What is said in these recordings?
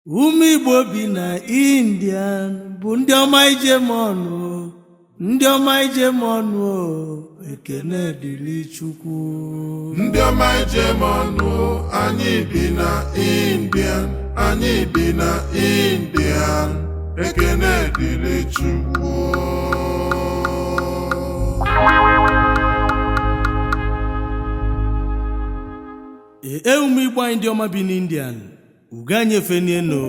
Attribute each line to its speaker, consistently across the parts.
Speaker 1: Ụmụ Igbo bi na India bụ ndị ọma ije m ọnụ o, ndị ọma ije m ọnụ o, ekene dịrị Chukwu.
Speaker 2: Ndị ọma ije m ọnụ, anyị bi na India, anyị bi na India, ekene dịrị Chukwu.
Speaker 1: Ee, ụmụ Igbo anyị ndị ọma bi n'India, ugo anyị efenienu.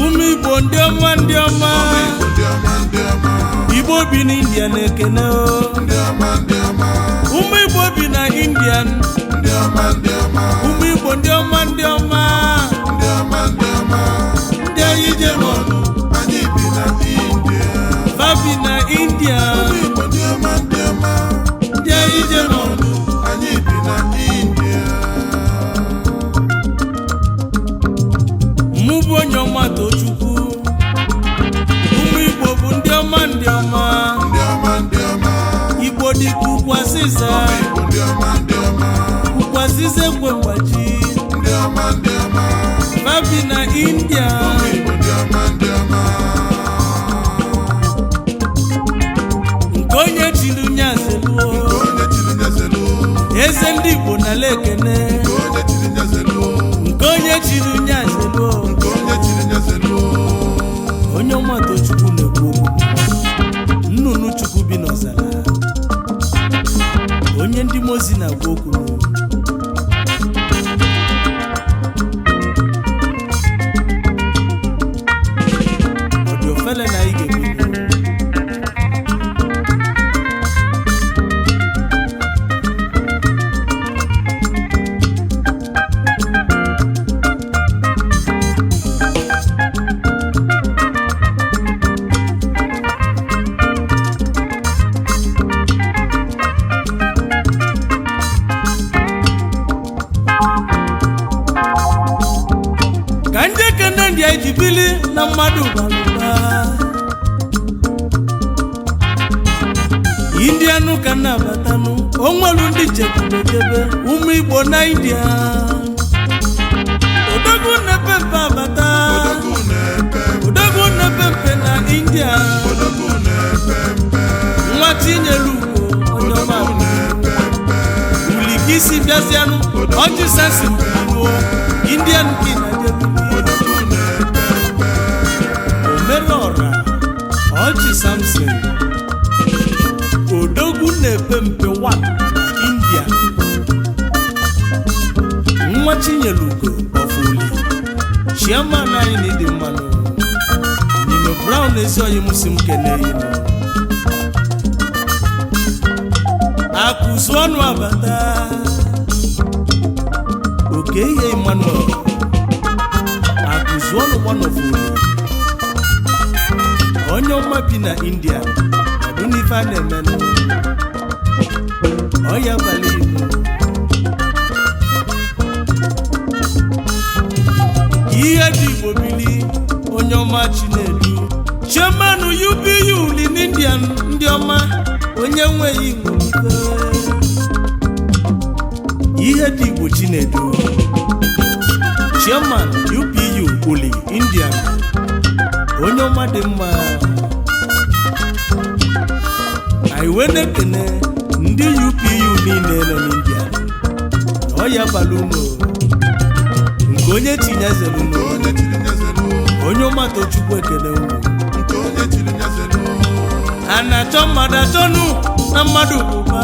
Speaker 1: Ụmụ Igbo ndị ọma, ndị ọma.
Speaker 2: Ndị ọma, ndị ọma.
Speaker 1: Igbo bi n'India na-ekene o.
Speaker 2: Ndị ọma, ndị ọma.
Speaker 1: Ụmụ Igbo bi na India.
Speaker 2: Ndị ọma, ndị ọma.
Speaker 1: Ụmụ Igbo ndị ọma, ndị ọma.
Speaker 2: Ndị ọma, ndị ọma.
Speaker 1: Ndị anyị je m ọnụ.
Speaker 2: Anyị bi na India.
Speaker 1: Fa bi na India.
Speaker 2: Ụmụ Igbo ndị ọma, ndị ọma.
Speaker 1: Ndị anyị je m ọnụ.
Speaker 2: Anyị bi na India.
Speaker 1: Mụ bụ onye ọma Tochukwu. Ụmụ Igbo bụ ndị ọma, ndị ọma.
Speaker 2: Ndị ọma, ndị ọma.
Speaker 1: Igbo dịka ukwu azịza.
Speaker 2: Igbo ndị ọma, ndị ọma.
Speaker 1: Ukwu azịza ekwe mgbaji.
Speaker 2: Ndị ọma, ndị ọma.
Speaker 1: Fa bi na India.
Speaker 2: Igbo ndị ọma, ndị ọma.
Speaker 1: Nke onye chiri nyazeluo.
Speaker 2: Onye chiri nyezelu.
Speaker 1: Eze ndị Igbo nala ekene.
Speaker 2: Onye chiri nyezelu.
Speaker 1: Nke onye chiri nyazeluo.
Speaker 2: Nke onye chiri nyezelu.
Speaker 1: Onye ọma Tochukwu na-ekwu okwu. Nnụnụ Chukwu bi n'ọzara, onye ndị mozi na-agwa okwu. Ọ dị ofele na anyị ga-ebido. Ka ndị ekene ndị anyị ji bili na mmadụ balụba Indianụ ka na-abatanụ onwelu ndị chekwubedebe ụmụ Igbo na India. Odogwu na-epe mpe abata.
Speaker 2: Odogwu na-epe.
Speaker 1: Odogwu na-epe mpe na India.
Speaker 2: Odogwu na-epe mpe.
Speaker 1: Nwa Chinyere Ugo, onye ọma.
Speaker 2: Odogwu na-epe mpe.
Speaker 1: Ulikisi bịazianụ ọjị sensi kwuo Indian ki na jebili.
Speaker 2: Odogwu na-epe mpe.
Speaker 1: Omerọra Ọjị Samson, odogwu na-epe mpe 1 na India. Nwa Chinyere Ugo ọfụli, chairman anyị na ịdị mmanụ Nino Brown ezi oyi m si m kene yinu. Akụzu ọnụ abata oke ihe Emmanuel akụzu ọnụ one of Uli, onye ọma bi na India ọdụ n'ife a na-emenụ ọya abalị Igbo. Ihe dị Igbo bili, onye ọma Chinedu, chairman UBU uli n'India, ndị ọma, onye nweghị nwere ife. Ihe dị Igbo Chinedu. Chairman UPU Uli Indian, onye ọma dị mma. Anyị wee na-ekene ndị UPU niile nọ n'India na ọ ya bara unu nke onye chinyezelu
Speaker 2: Nke
Speaker 1: unu.
Speaker 2: onye chiri nyezelu.
Speaker 1: Onye ọma, Tochukwu ekene unu.
Speaker 2: Nke onye chiri nyezelu.
Speaker 1: A na-achọ mmadụ achọnụ na mmadụ bụba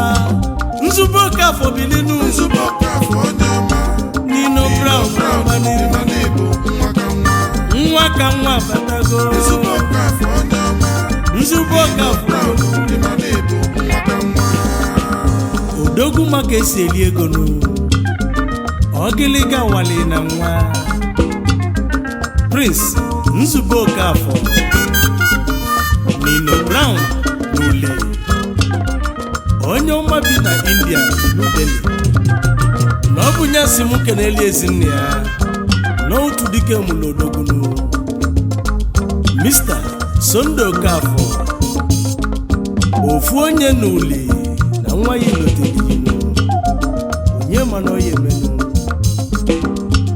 Speaker 1: Nzube Okafọ bilinu.
Speaker 2: Nzube Okafọ, onye ọma.
Speaker 1: Nino Brown.
Speaker 2: Brown.
Speaker 1: N'iru.
Speaker 2: Ịma na ịbụ nwa ka nwa.
Speaker 1: Nwa ka nwa batago.
Speaker 2: Nzube Okafọ, onye ọma.
Speaker 1: Nzube Okafọ.
Speaker 2: Brown, ịma na ịbụ nwa ka nwa.
Speaker 1: Odogwu maka esi eli ego nụ ọgịlịga wali na nwa Prince Nzube Okafọ, Nino Brown n'Ule, onye ọma bi na India, New Delhi, na ọ bụ nya si m keneli ezinne ya n'otu dike mụlụ odogwunu Mr. Sunday Okafọ, ofu onye n'Uli, na nwa ya ilotere onye mana oya emenu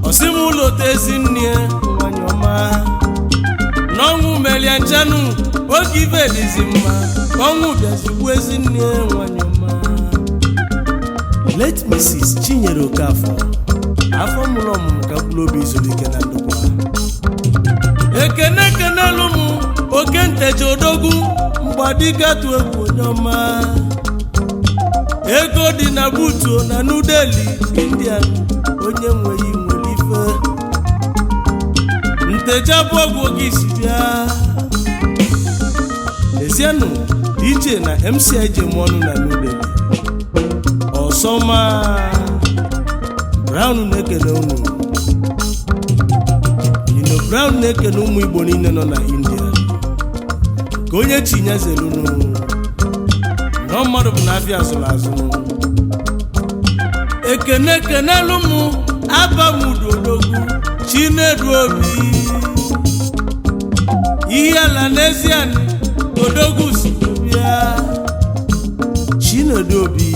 Speaker 1: ọsị m ụlọta ezinne nwanyị ọma n'ọnwụ melia nchanụ oge ife dịzi mma, ọnwụ bịazigbu ezinne nwanyị ọma, late Mrs. Chinyere Okafọ, afọ mụrụ ọmụmụ ka mkpụrụ obi zuru ike na ndokwa. Ekene ekenelu m oke ntecha odogwu mgbadikatu egwu, onye ọma ego dị na butuo na New Delhi, India, onye nweghị nwere ife ntecha bụ ọgwụ oge isi bịa. Lezienụ DJ na MC Ejemọnụ na New Delhi. Ọsọma Brown na-ekene unu. Nino Brown na-ekene ụmụ Igbo niile nọ na India ka onye chinyezelunu na mmadụ bụ na afịa azụrụ azụ. Ekene ekenelu m abamudu odogwu Chinedu Obi, ihe ala n'ezie odogwu si bịa. Chinedu Obi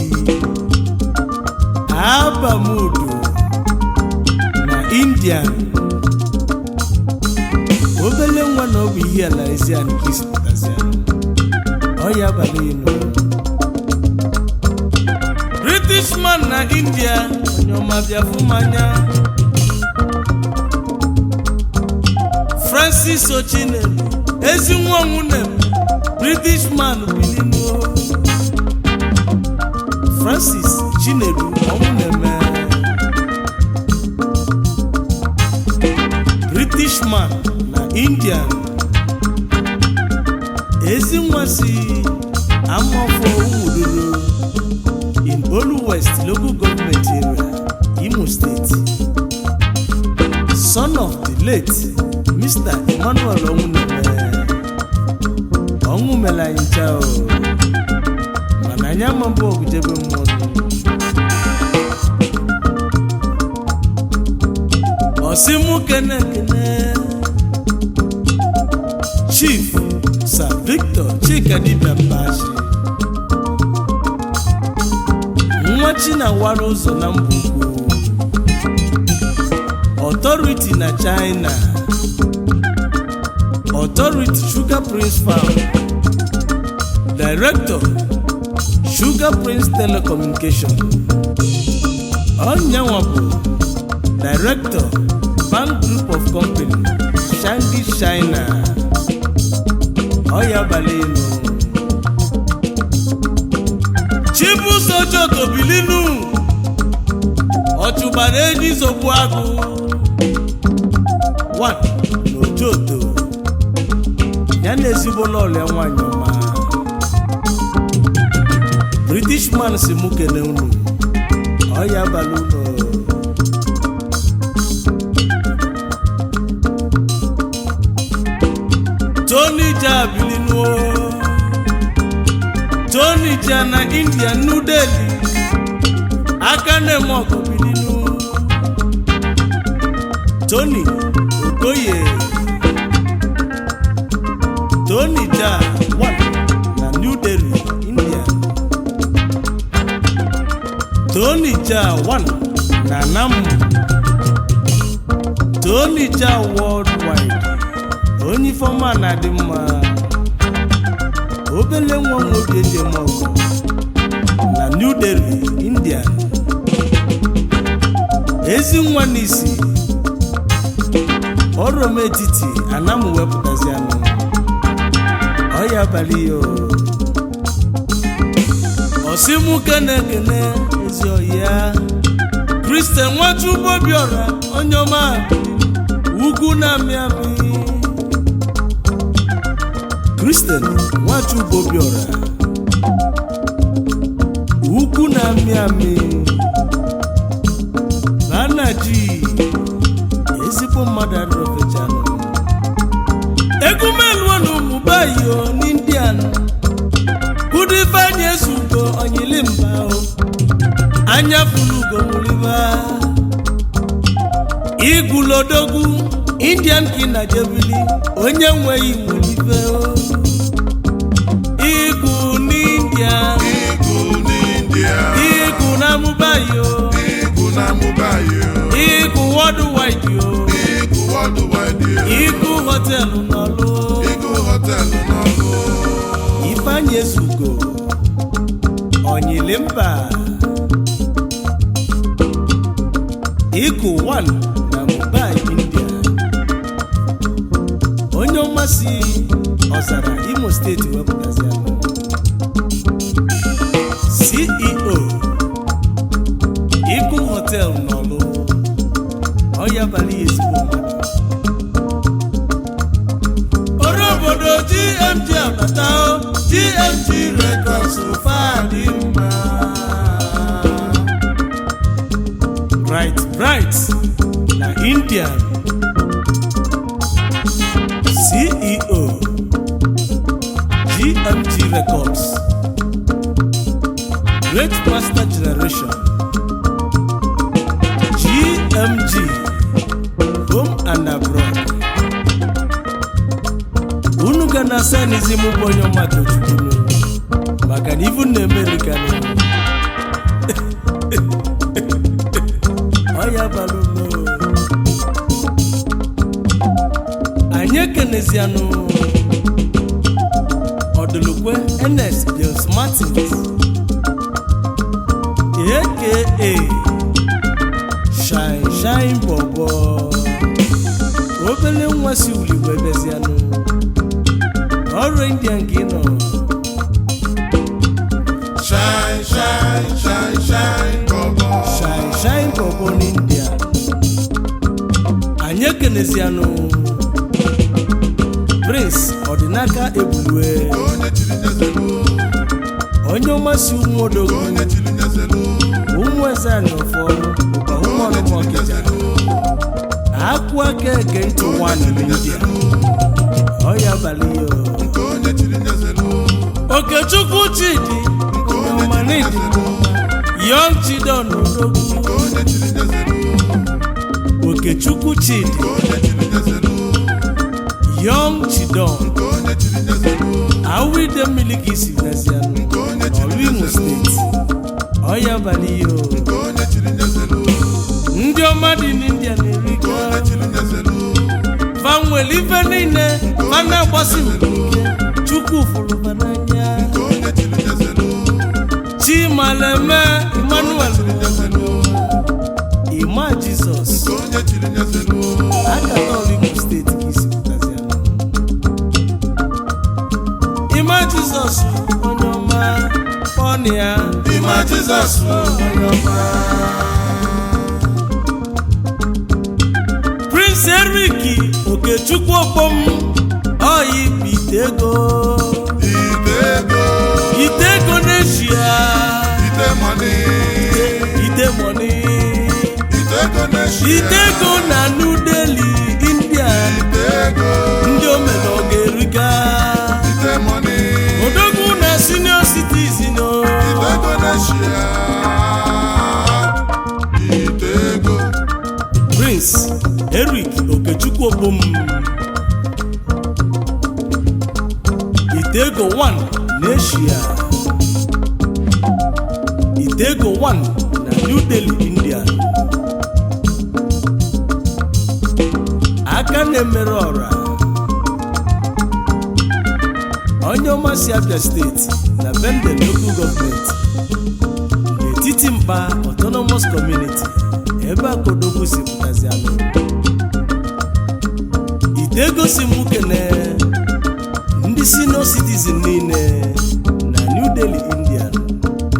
Speaker 1: abamudu na India, obele nwa na ọ bụ ihe ala ezian ka isi pụtasịa ọya abalị inu. British man na India, onye ọma bịa fụ m anya. Francis Ochinelu, ezi nwa nwunye m, British man bilinu. Francis Chinedu Ọnwụneme, British man na India, ezi nwa si Amafọ Ụmụduru in Olu West Local Government Area, Imo State, son of the late Mr. Emmanuel Ọnwụneme. Ọnwụ mere anyị ncha o, mana anyị ama mbụ ọgụjebe mmụọ. Ọsị mụ kene kene Chief Sir Victor Chika Dibia Mbashi, nwa Chinawara ụzọ na mba ukwu, authority na China, authority Sugar Prince Farm, director, Sugar Prince Telecommunication, onyanwa bụ director, Bank Group of Company, Shanghai, China. Ọya abalị elu. Chibuzo Joto bilinu, ọchụgbara enyi zogbu agụ one n'Ojoto, ya na ezigbo lọlịa nwanyị ọma. British man si mụ kene unu, ọya abalị ụlọ. Tony Jaa bilinuo. Tony Jaa na India, New Delhi, aka na-eme ọgụ bilinu. Tony Okoye, Tony Jaa one na New Delhi, India. Tony Jaa one na Nam. Tony Jaa worldwide, onye ifeọma na-adị mma, obele nwa nwoke eji eme ọgụ na New Delhi, India. Ezi nwa n'isi ọrụ m etiti anam wepụtazi anụ ọya abalị ya osimuke na-ekene ezi ọya Kristian Nwachukwu Obiora, onye ọma ugwu na-amị amị. Kristian Nwachukwu Obiora, ugwu na-amị amị na ji ezigbo mmadụ adịrọfechanụ. Egwumeluo na ụmụbayo n'Indian kudu ifeanyị ezugo onyilimba o anya fulugo muliba igulodogwu Indian kina jebili onye nweghị nwelibe o igwu n'India.
Speaker 2: Igwu n'India.
Speaker 1: Igwu na mubayo.
Speaker 2: Igwu na Mumbai.
Speaker 1: Igwu worldwide o.
Speaker 2: Igwu worldwide.
Speaker 1: Igwu họtelụ n'ọlụ.
Speaker 2: Igwu họtelụ n'ọlụ.
Speaker 1: Ifeanyị ezugo onyilimba Iku 1 na Mumbai, India. Onye ọmasị ọzara Imo Steeti wepụtazi anụ. CEO Iku Hotel n'Ọlụ, ọya bara ya ezigbo mmadụ. Ọrụ obodo GMG abata o, GMG Records fadị mma. Bright Bright na Indian CEO GMG Records, Great Master Generation, GMG Home and Abroad. Unu ga na sanizi mụ bụ onye ọma tochukwunu maka na ivu na-emerika ọya bara ulu. Anyị ekenezianụ ọdụlụkwe Ernest Bills Martins, aka Shine Shine Bobo, obele nwa si uli wee bịazianụ ọrụ India nke ị nọ.
Speaker 2: Shine, shine, shine, shine, bobo.
Speaker 1: Shine Shine Bobo n'India. Anyị ekenezianụ Prince Ọdịnaka Ebulue.
Speaker 2: Onye chiri nyezelu.
Speaker 1: Onye ọmasị ụmụ odogwu.
Speaker 2: Onye chiri nyezelu.
Speaker 1: Ụmụ eze anọfọ ụkwa ụmụ
Speaker 2: Onye
Speaker 1: ọnụmọ
Speaker 2: chiri
Speaker 1: ọkịja.
Speaker 2: nyezelu.
Speaker 1: Akwụ aka eke ntị
Speaker 2: Onye
Speaker 1: nwanụ
Speaker 2: chiri
Speaker 1: n'India.
Speaker 2: nyezelu.
Speaker 1: Ọya abalị ya.
Speaker 2: Nke onye chiri nyezelu.
Speaker 1: Okechukwu Chidi.
Speaker 2: Nke
Speaker 1: onye
Speaker 2: onye
Speaker 1: ọma
Speaker 2: chiri
Speaker 1: n'ịdị
Speaker 2: nyezelu.
Speaker 1: Young Chidon odogwu.
Speaker 2: Nke onye chiri nyezelu.
Speaker 1: Okechukwu Chidi.
Speaker 2: Nke onye chiri nyezelu.
Speaker 1: Young Chidon.
Speaker 2: Nke onye chiri nyezelu.
Speaker 1: Awide mmiri ka isi bịazianụ.
Speaker 2: Nke onye chiri
Speaker 1: ọrụ Imo
Speaker 2: nyezelu.
Speaker 1: Steeti, ọya abalị ya.
Speaker 2: Nke onye chiri nyezelu.
Speaker 1: Ndị ọma dị n'India
Speaker 2: Nke
Speaker 1: na-erigo.
Speaker 2: onye chiri nyezelu.
Speaker 1: Fa nwere ife niile fa na-agbasi mbọ ike. Chukwu fụrụ fa n'anya.
Speaker 2: Nke onye chiri nyezelu.
Speaker 1: Chimaleme Emmanuel.
Speaker 2: Chiri nyezelu.
Speaker 1: Ima Jizọs.
Speaker 2: Nke onye chiri nyezelu.
Speaker 1: Akata ọrụ Imo Steeti ka isi pụtazianụ. Ima Jizọs onye ọma ọnịa.
Speaker 2: Ima Jizọs.
Speaker 1: Onye ọma Prince Eric Okechukwu Okpom oyi ite ego.
Speaker 2: Ite ego.
Speaker 1: Ite ego n'Eshia.
Speaker 2: Ite money.
Speaker 1: Ite money.
Speaker 2: Ite ego n'Eshia.
Speaker 1: Ite ego na New Delhi, India.
Speaker 2: Ite ego.
Speaker 1: Ndị omena ọ ga-erika.
Speaker 2: Ite money.
Speaker 1: Odogwu na senior citizen o.
Speaker 2: Ite ego n'Eshia. Ite ego.
Speaker 1: Prince Eric Okechukwu Okpom Itego 1 n'Eshia, Itego 1 na New Delhi, India. Aka na-emere ọra, onye ọma si Abia Steeti na Bende Local Government n'etiti Mkpa Autonomous Community, ebe akodogwu si pụtazi anụ ite egosi m kene ndị senior citizen niile na New Delhi, India,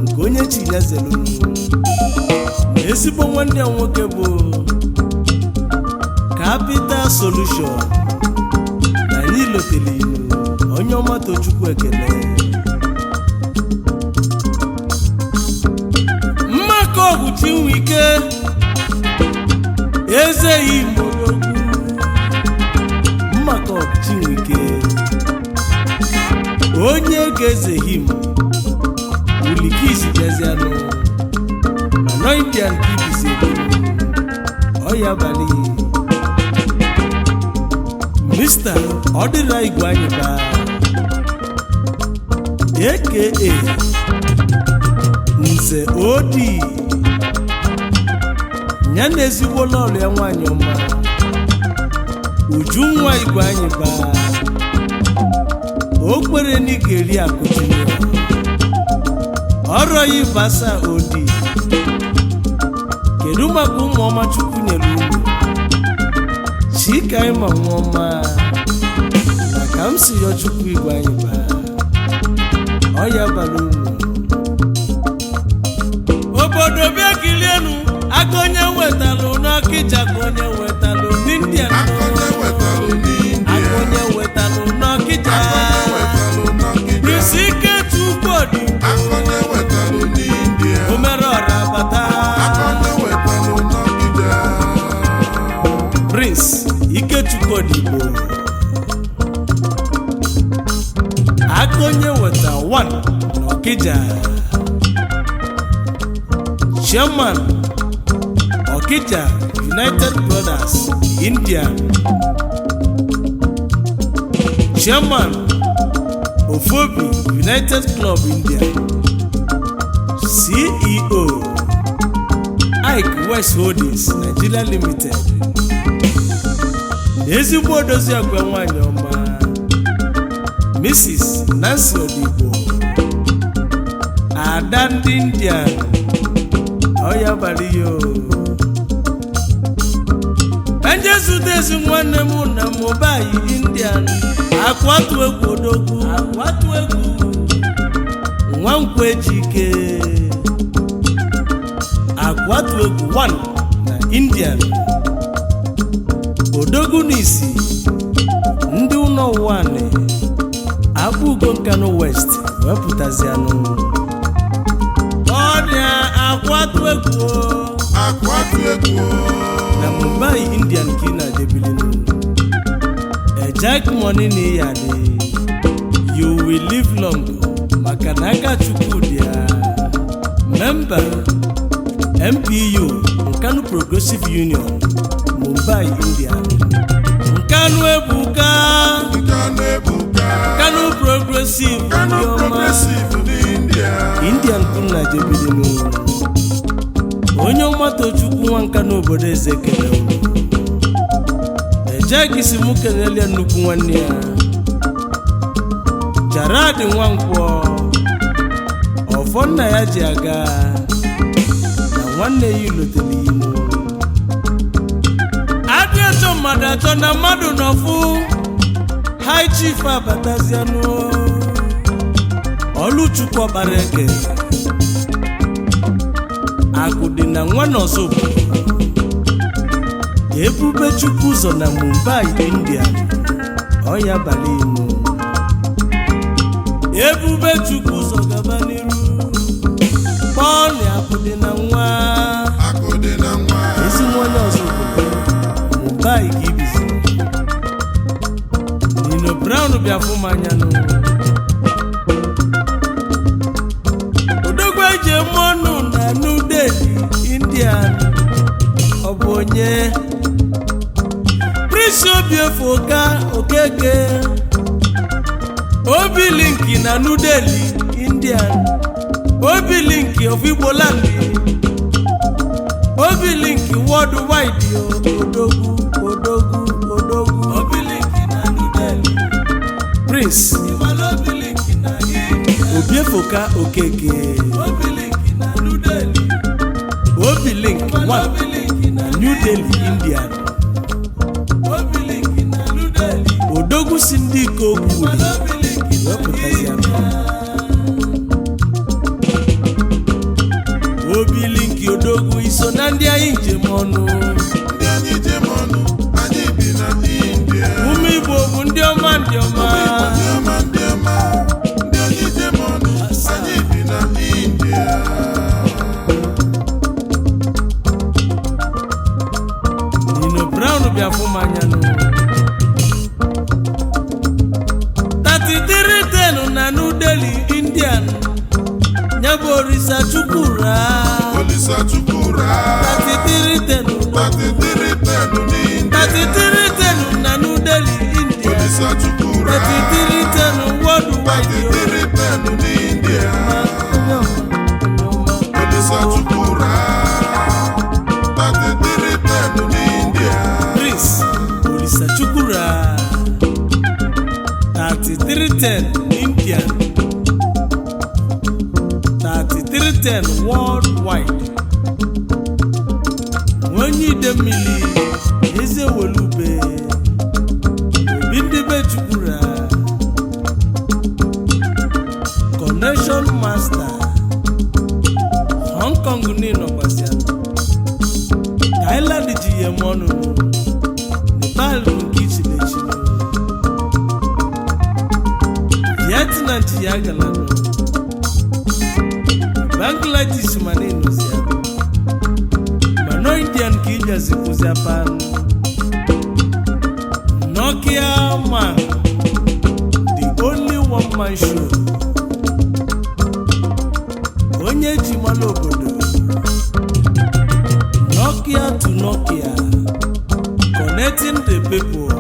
Speaker 1: nke onye chinyezelunu na ezigbo nwanne ya nwoke bụ Capital Solution na anyị lotere inu onye ọma. Tochukwu ekele. Mmakọ ọgwụ Chinwike eze Imodogwu, Mmakọ ọgwụ Chinwike, onye ga-eze him ulikisi bịazianụ mana Indian ka ibisi ọya abalị. Mr. Ọdịra Igwe anyị ba, aka Nze Odi ya, na ezigbo lọlụ ya nwaanyị ọma Ujunwa Igwe anyị ba, o kwere na ị ga-eri akụ junior ọrọ ya ịbasa. Odi, kedu maka ụmụ ọma Chukwu nyere unu? Chika ịma nwa ọma na ka m si yọ Chukwu Igwe anyị ba ọya bara unu. Obodo bịa kilienu aka onye wetalụ n'Ọkịja, ka onye wetalụ n'India.
Speaker 2: Aka onye wetalụ n'India.
Speaker 1: Aka onye wetalụ n'Ọkịja.
Speaker 2: Aka onye wetalụ n'Ọkịja.
Speaker 1: Prince Ikechukwu Odigbo.
Speaker 2: Aka onye wetalụ n'India.
Speaker 1: Omerọra bata.
Speaker 2: Aka onye wetalụ n'Ọkịja.
Speaker 1: Prince Ikechukwu Odigbo, aka onye weta 1 n'Ọkịja, Chairman, Ọkịja United Brothers India, Chairman, Ofobi United Club India, CEO, Ike West Holdings Nigeria Limited, na ezigbo odozi agwa nwanyị ọma Mrs. Nancy Odigbo, ada ndị India ọya bara ya. Enje zute ezi nwanne m na Mumbai, Indian, Akwatu Egwu Odogwu, Akwatu Egwu Nwankwo Ejike, Akwatu Egwu 1 na Indian, Odogwu n'isi ndị ụlọ ụwa Akpụgo Nkanu West wepụtazianụ ọrịa Akwatu Egwu o.
Speaker 2: Akwatu Egwu.
Speaker 1: Na Mumbai, Indian, ka ị na-ajebilinu ejek money na iya dị. You will live long maka na aka Chukwu dị ya. Member, MPU, Nkanu Progressive Union, Mumbai, India. Nkanu ebuka.
Speaker 2: Nkanu ebuka.
Speaker 1: Nkanu Progressive.
Speaker 2: Nkanu
Speaker 1: ndị ọma.
Speaker 2: Progressive n'India.
Speaker 1: Indian kunna jebilinu onye ọma. Tochukwu nwa Nkanu, obodo eze kele unu. Ejegisi mụ kenelia nnukwu nwanne ya Jarad Nwankwọ, ọfọ nna ya ji aga na nwanne ya ilotere inu adị achọ mmadụ achọ na mmadụ nọfụ. High Chief abatazianụ, Ọlụchukwu Ọkpara Eke, akụ dị na nwa n'Ọzọbụ, Ebube Chukwu ụzọ na Mumbai, India, ọya bala inu. Ebube Chukwu ụzọ, gaba n'iru. Kpọọ akụ dị na nwa.
Speaker 2: Akụ dị na nwa.
Speaker 1: Ezi nwa onye ọzọ obodo Mumbai ka ibizi. Nino Brown bịa fụ m anya nụ. Odogwu eji eme ọnụ na New Delhi, India, ọ bụ onye Prince Obiefoka Okeke, Obi Linki na New Delhi, India, Obi Linki of Igboland, Obi Linki worldwide. Odogwu, odogwu, odogwu. Obi Efoka Okeke, Obi Link 1 na New Delhi, India. Odogwu si ndị ike okwu wepụtazi aka. Obi Link Odogwu iso na ndị anyị njem ọnụ.
Speaker 2: Ndị anyị jem ọnụ, anyị bi na India.
Speaker 1: Ụmụ Igbo bụ ndị ọma, ndị ọma.
Speaker 2: Ndị ọma, ndị ọma, ndị anyị jem ọnụ, anyị bi na India.
Speaker 1: Nino Brown bịa fụ m anya nụ 3310 na New Delhi, Indian. Ya bụ Orisa Chukwura.
Speaker 2: Olisa Chukwura.
Speaker 1: 3310.
Speaker 2: 3310 n'India.
Speaker 1: 3310 na New Delhi, India.
Speaker 2: Olisa Chukwura.
Speaker 1: 3310 worldwide.
Speaker 2: 3310 n'India. Olisa Chukwura. 3310 n'India.
Speaker 1: Prince Olisa Chukwura 3310 India, 3310 worldwide. Onye ide mmiri eze welube obi ndị be Chukwura, connection master, Hong Kong niile gbasịa, Thailand ji ya eme ọnụnụ, Nepal bụ nke ichile echile, Vietnam ji ya galanụ, Bangladesh ma na-enozi ya, mana Indian ka ịbịazikwuzi apanụ. Nokia man, the only one man show, onye ji mmanụ obodo Nokia to Nokia, connecting the people,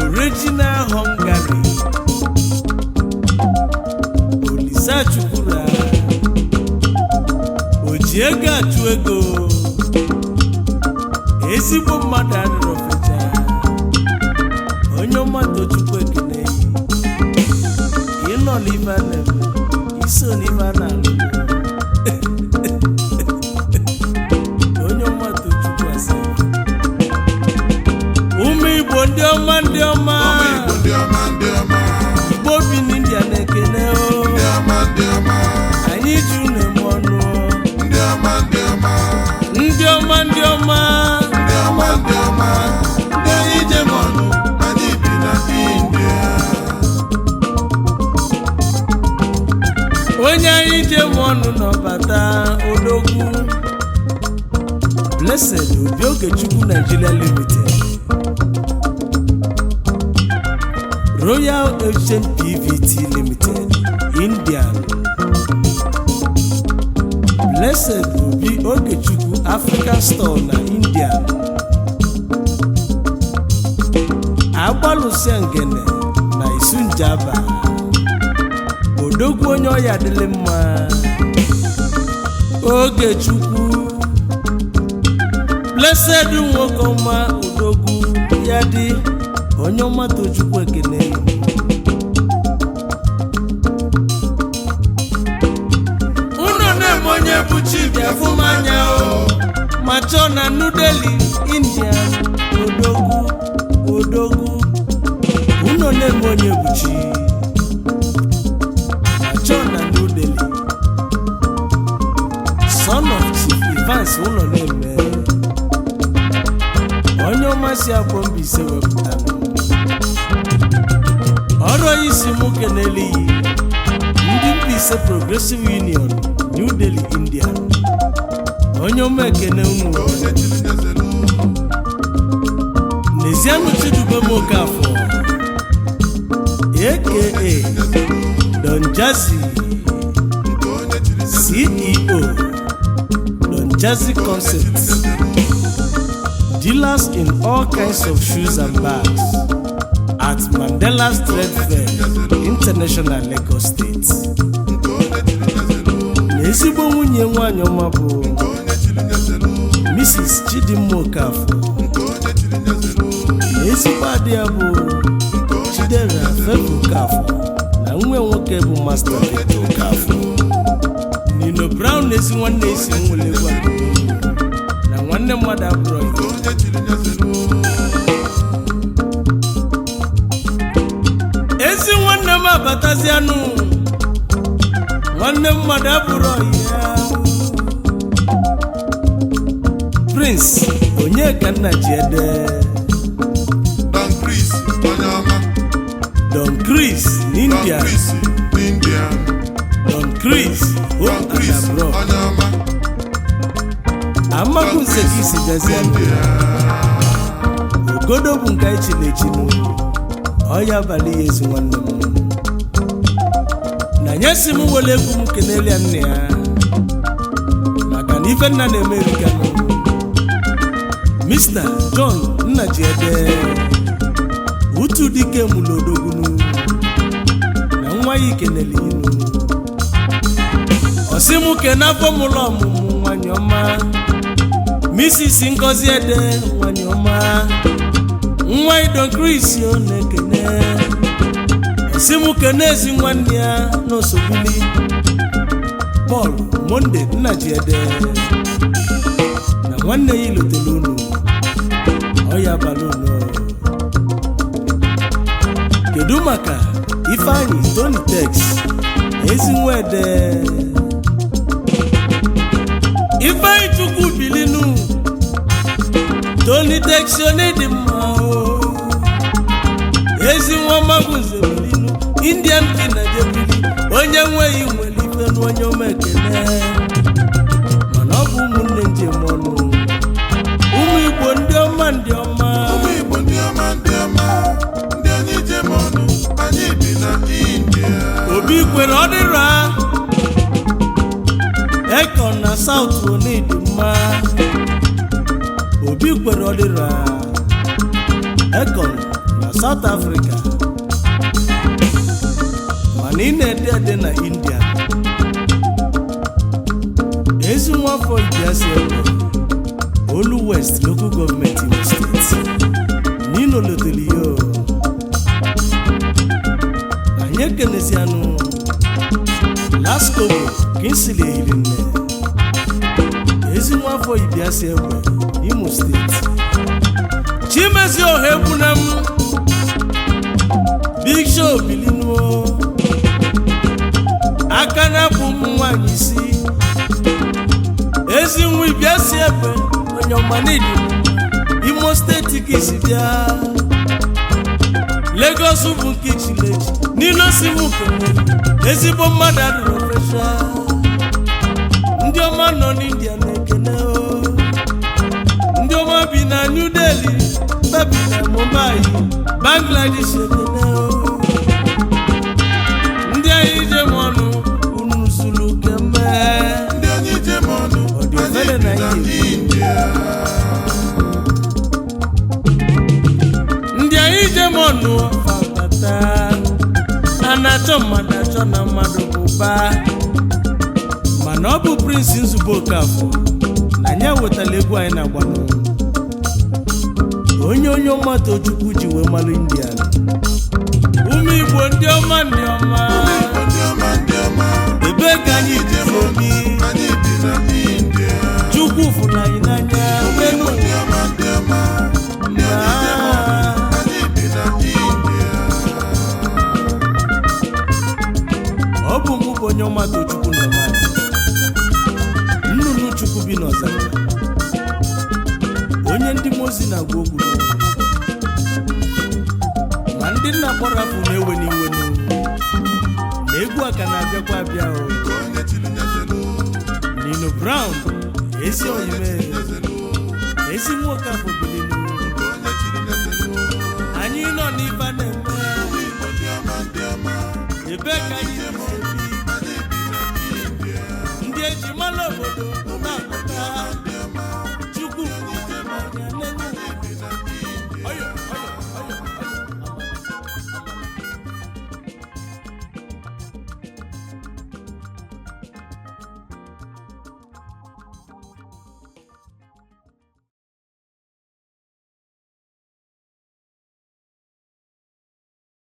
Speaker 1: original Hungary. Olisa Chukwura o ji ego achụ ego, ezigbo mmadụ adịrọ fecha. Onye ọma, Tochukwu ekene. Ịnọ n'ife a na-eme, iso n'ife a na-alụ. Onye ọma, Tochukwu asị ụmụ Igbo ndị ọma, ndị ọma.
Speaker 2: Ụmụ Igbo ndị ọma, ndị ọma.
Speaker 1: Igbo bi n'India na-ekene o.
Speaker 2: Ndị ọma, ndị ọma.
Speaker 1: Anyị ji unu eme ọnụ.
Speaker 2: Ndị ọma, ndị ọma.
Speaker 1: Ndị ọma, ndị ọma.
Speaker 2: Ndị ọma, ndị ọma, ndị anyị jem ọnụ, anyị bi na India.
Speaker 1: Onye anyị ji eme ọnụ n'ọbata odogwu, Blessed Obi Ogechukwu Nigeria Limited, Royal Ocean PVT Limited, Indian. Blessed Obi Ogechukwu African Store na India. Agbalụsia ngene na Isunjaba, odogwu, onye ọya adịlị mma. Ogechukwu Blessed, nwoke ọma, odogwu ya dị, onye ọma, Tochukwu ekene. Unu na-eme onye bụ chi bịa fụ m anya o ma chọọ na New Delhi, India. Odogwu, odogwu, unu na-eme onye bụ chi ma chọọ na New Delhi. Son of Chief Evans ụlọ na-eme, onye ọma si akwọ Mbaise wepụtara ọrụ onye isi m keneliyi ndị Mbaise Progressive Union, New Delhi, India. Onye ọma, ekene unu.
Speaker 2: Onye chiri nyezelu.
Speaker 1: N'ezianụ Chidubem Okafọ, aka Don Jazzy,
Speaker 2: Nke onye chiri nyezelu.
Speaker 1: CEO, Don Jazzy Concepts, dealers in all kinds of shoes and bags at Mandela's Trade Fair International, Lagos State.
Speaker 2: Nke onye chiri nyezelu.
Speaker 1: Na ezigbo nwunye nwanyị ọma bụ
Speaker 2: Nke onye chiri nyezelu.
Speaker 1: Mrs. Chidimma Okafọ.
Speaker 2: Nke onye chiri nyezelu.
Speaker 1: Na ezigbo adị ya bụ
Speaker 2: Nke onye
Speaker 1: Chidera Favour Okafọ na nwa. nwa nwoke bụ Master Victor Okafọ. Nino Brown na-esi nwanne isi nwere egwu a, na nwanne mmadụ abụrụ ya.
Speaker 2: Onye chiri nyezelu.
Speaker 1: Ezi nwanne m abatazianụ, nwanne mmadụ abụrụ ya. Prince Onyeka nna ji ede.
Speaker 2: Don Chris onye ọma.
Speaker 1: Don Chris
Speaker 2: Don
Speaker 1: n'India.
Speaker 2: Chris n'India.
Speaker 1: Don Chris
Speaker 2: Don
Speaker 1: home and
Speaker 2: Chris
Speaker 1: abroad.
Speaker 2: onye ọma.
Speaker 1: Amagunze ka isi bịazianụ.
Speaker 2: N'India.
Speaker 1: Ogodo bụ nke anyị chiri echinu ọya abalị ya. Ezi nwanne m na nyesi m were egwu m kenelia nne ya, maka na ife nna na-eme erikanụ. Mr. John Nnajiede utu dike mụlodogunu na nwa ya ikenele inu ọsị m kene afọ mụlọ ọmụmụ nwanyị ọma, Mrs. Ngozi Ede nwanyị ọma, nwa Idon Chris ọ na-ekene. Ọsị m kene ezi nwanne ya n'Osogbili, Paul Monde Nnajiede, na nwanne ya ilotere unu ọya abalị unu. Kedu maka Ifeanyi Tony Tex, ezi nwede Ifeanyi Chukwu bilinu? Tony Tex onye mma o, ezi nwa Magunze bilinu, Indian kinajebili onye nweghị nwere ife na onye ọma ekene. Mana ọ bụ ụmụnne njem ọnụ, ụmụ Igbo ndị ọma, ndị ọma.
Speaker 2: Ụmụ Igbo ndị ọma, ndị ọma, ndị anyị jem ọnụ, anyị bi na India.
Speaker 1: Obi kwere ọ dịra Ekon na South onidi mma. Obi kwere ọ dịra Ekon na South Africa, mana ị na-ede ede na India. Ezi nwafọ Ibiasi Ebe, Olu West Local Government, Imo State, n'Ino loteli ya o. Anyị ekenezianụ Laskobo Kinsili ehiri nne, ezi nwafọ Ibiasi Egbe, Imo State. Chimezi Oha egbuna m, Big Show bilinuo, aka na-akpụ ụmụ nwanyị isi, ezi nwa Ibiasi Egbe, onye ọmanidi, Imo State ka isi bịa. Lagos bụ nke ichilechi n'ile si m kene ezigbo mmadụ adịrọ fecha. Ndị ọma nọ n'India na-ekene o. Ndị ọma bi na New Delhi, babi na Mumbai, Bangladesh ekene o. Ndị anyị jem ọnụ, unu zuru kemgbe.
Speaker 2: Ndị anyị jem ọnụ,
Speaker 1: Ọ dị
Speaker 2: anyị
Speaker 1: ofele
Speaker 2: bi
Speaker 1: na
Speaker 2: na
Speaker 1: India.
Speaker 2: India.
Speaker 1: Ndị anyị jem ọnụ fabata, a na-achọ mmadụ achọ na mmadụ bụ ba. Mana ọ bụ Prince Nzube Okafọ na anyị ewetala egwu anyị na-agbanụ onye ọma Tochukwu ji wee malụ India. Ụmụ Igbo ndị ọma, ndị ọma.
Speaker 2: Igbo ndị ọma, ndị ọma.
Speaker 1: Ebee ka anyị
Speaker 2: Anyị jem
Speaker 1: ji
Speaker 2: ọnụ,
Speaker 1: obi?
Speaker 2: Anyị bi na India.
Speaker 1: Chukwu fụrụ anyị n'anya
Speaker 2: Igbo
Speaker 1: menu.
Speaker 2: ndị ọma, ndị ọma, ndị anyị jem ọnụ, anyị bi na India.
Speaker 1: Ọ bụ mụ bụ onye ọma Tochukwu nọ na nnụnụ Chukwu bi n'ọzara, onye ndị mozi na-agwa okwu n'okwu. Ma ndị nna kpọrọ afọ na-ewe n'iwe n'okwu na egwu a ka na-abịakwa abịa o.
Speaker 2: Nke onye chiri nyezelu.
Speaker 1: Nino Brown, ezi
Speaker 2: Onye
Speaker 1: oyime
Speaker 2: chiri nyezelu.
Speaker 1: Ezi nwoke afọ bilinu.
Speaker 2: Nke onye chiri nyezelu.
Speaker 1: Anyị nọ n'ife a na-eme.
Speaker 2: Igbo ndị ọma, ndị ọma.
Speaker 1: Ebee ka anyị
Speaker 2: Jem
Speaker 1: si
Speaker 2: ọnụ,
Speaker 1: ebi?
Speaker 2: anyị bi na India.
Speaker 1: Ndị eji mara obodo.